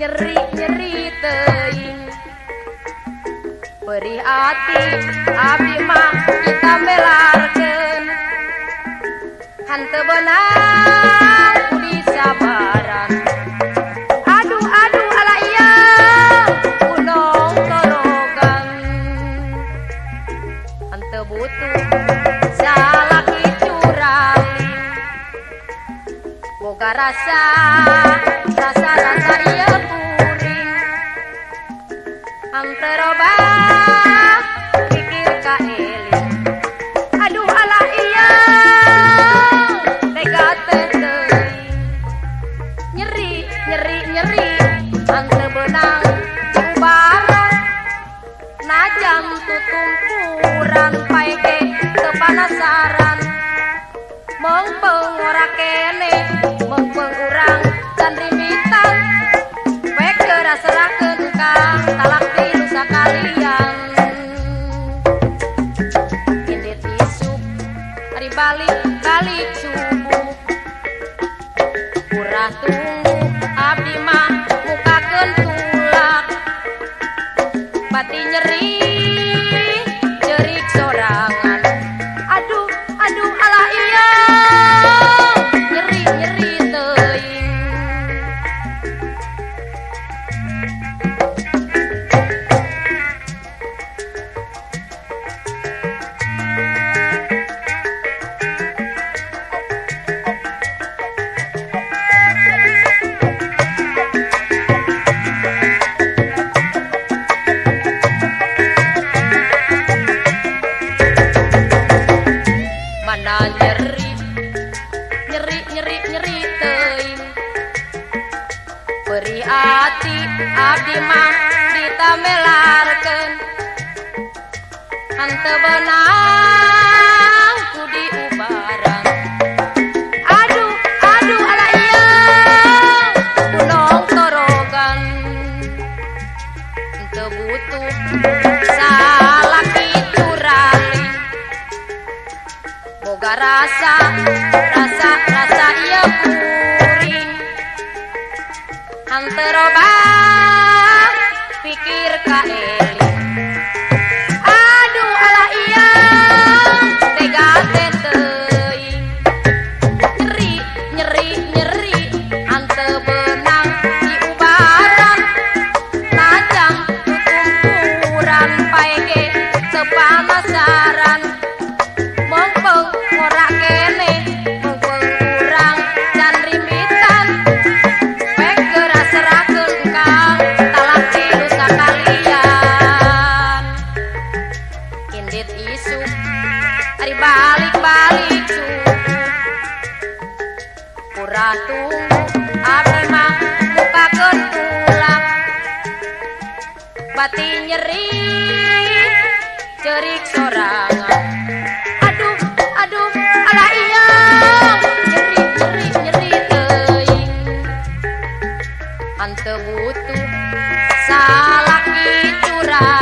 nyeri nyeri teuing perih ati abdi mah kita melarkeun henteu beunang ku disabaran aduh aduh ala iya gunung torogan henteu butuh salaki curali boga rasa rasa rasa ieu kuring henteu robah pikir ka eling aduh ala iya tega teh teuing nyeri nyeri nyeri henteu beunang ubaran najam tutumpuran paeke teu panasaran mengpeng ora kene mengpeng urang can rimbitan pek geura serahkeun ka talak tilu sakalian indit isuk ari balik balik subuh urah tunggu abdi mah mukakeun tulak pati nyeri cerik sorangan aduh aduh ala iya nyeri nyeri teuing mana nyeri nyeri nyeri nyeri teuing perih ati abdi mah ditamelarkeun henteu beunang ku diubaran aduh aduh ala iya gunung torogan henteu butuh salaki curali boga rasa rasa rasa ieu kuring henteu robah pikir ka eling aduh ala iya tega teh teuing nyeri nyeri nyeri henteu beunang diubaran najam tutumpuran paeke teu panasaran mengpeng ora kene mengpeng urang can rimbitan pek geura serahkeun ka talak tilu sakalian indit isuk ari balik-balik subuh urah tunggu abdi mah mukakeun tulak bati nyeri cerik sorangan aduh aduh ala iya nyeri nyeri nyeri teuing henteu butuh salaki curali.